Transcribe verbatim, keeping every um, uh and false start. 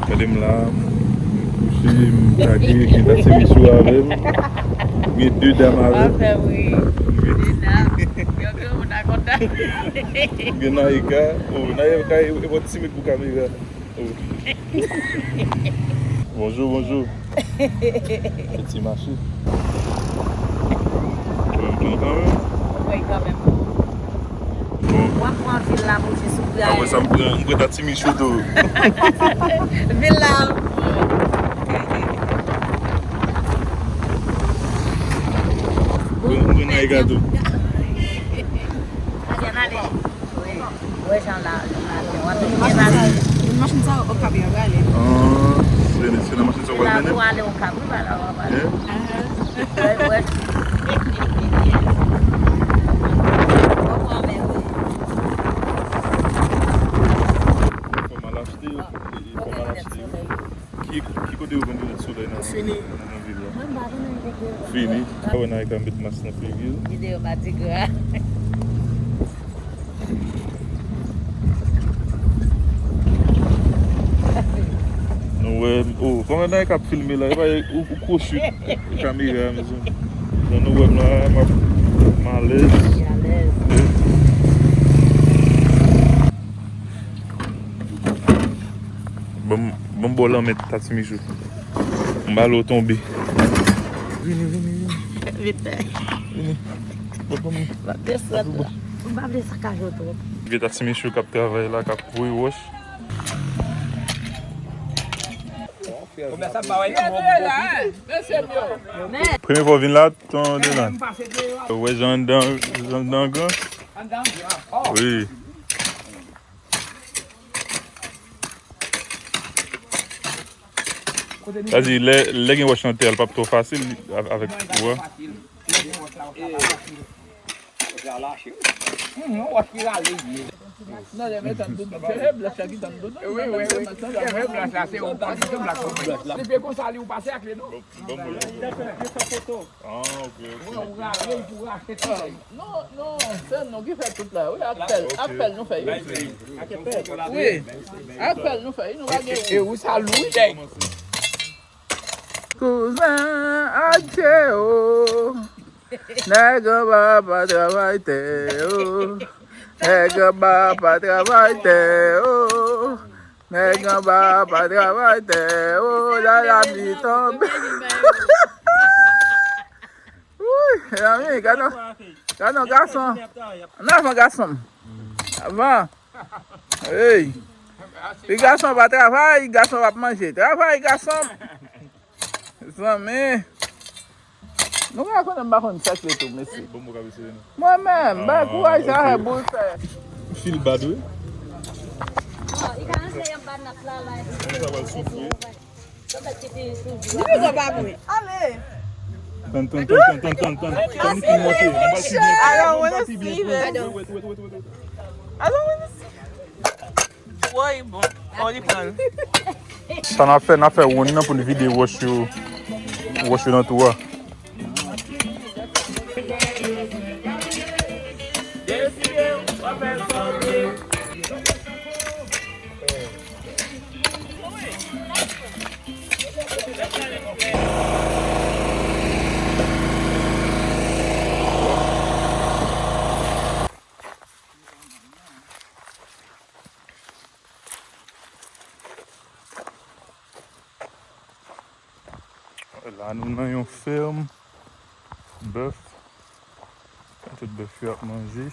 Gade m la, m kouche, m kage, gen Tati Michou avè m. Gen de dam avè m. Afè wi. De dam. Gen anpil moun nan kontak. Gen Naïka. Oh, Naïka e, e, e timid pou kamera. Oh. Bonjou, bonjou. Ti mache. Bon, bon, kanmenm. Wi, kanmenm. Bon. W ap pran vil la pou jis ou. Ah, mwen, sa m pran, m pran Tati Michou tou. Vil la. Mwen, mwen, Naïka tou. Adriana, ale. Wi. Wè jan la, w ap vin byen pase. Machin sa, Okap yo prale. Ah, se, se nan machin sa w pral mennen m? Pou ale Okap, wi, pale, w ap pale. Eh? Aha. Wè, wè. Fò m al achte, fò m al achte. Ki, ki kote yo vann linèt solèy nan, nan, nan vil la? Mwen pa konnen kote yo vann. Fini. Sa wè Naïka met mas nan figi l. Videyo pa ti gra. Nou wè, oh, kòman Naïka ap filme la? E pa ou, ou kwochi kamera a, mezanmi. Jan nou wè m la, m ap, m alèz. Alèz. Bon, bon bò lanmè Tati Michou. M ba l ou tonbe. Vini, vini, vini. Vite. Vini. Bon, bon. M ap desann la. M pa vle sakaje w twòp. Vye Tati Michou k ap travay la, k ap voye wòch. Premye fwa w vin la, ton de lan. Ou wè jan anndan, jan anndan gran? Wi. Sa di, lè, lè gen wòch nan tè a, l p ap twò fasil avèk ou a. Non, lè men tann doudou. Se blanch la ki tann doudou. Wi, wi, wi. Se blanch la, se ou pase, se blanch la. Li pe konsa, li ou pase ak li, non? Bon, bon, bon. Ah, ok, ok. Wi, ou rale, ou rache tout. Non, non, se nou ki fè tout la. Wi, ak pèl, ak pèl nou fè, wi. Wi, ak pèl nou fè, wi, nou pa gen. E, e ou sa lou, nèg. Kouzen, adje o. Nèg anba pa travay tè o. Nèg anba pa travay tè o. Nèg anba pa travay tè o. Lalami tonbe. Wi, mezanmi, gade yon, gade yon gason. Ann avan, gason m. Avan. Ey. Pi gason pa travay, gason p ap manje. Travay, gason. Zanmi. Nou ka konnen m pa konn sa k ye tou, mesye. Mwen menm, bay kouraj sa fè boul fè. Feel bad, wi. Li bezwen pa mwen. Ale. Tann, tann, tann, tann, tann, tann. Tann li fin monte. Anba pi byen. I don't wanna see that. Wait, wait, wait, wait, wait, wait. I don't wanna see. Woy, bon. An li pran l. Sa n ap fè, n ap fè wonn nan pou n vide wòch yo, wòch yo nan twou a. La, nou nan yon fèm bèf. Tout bèf yo ap manje.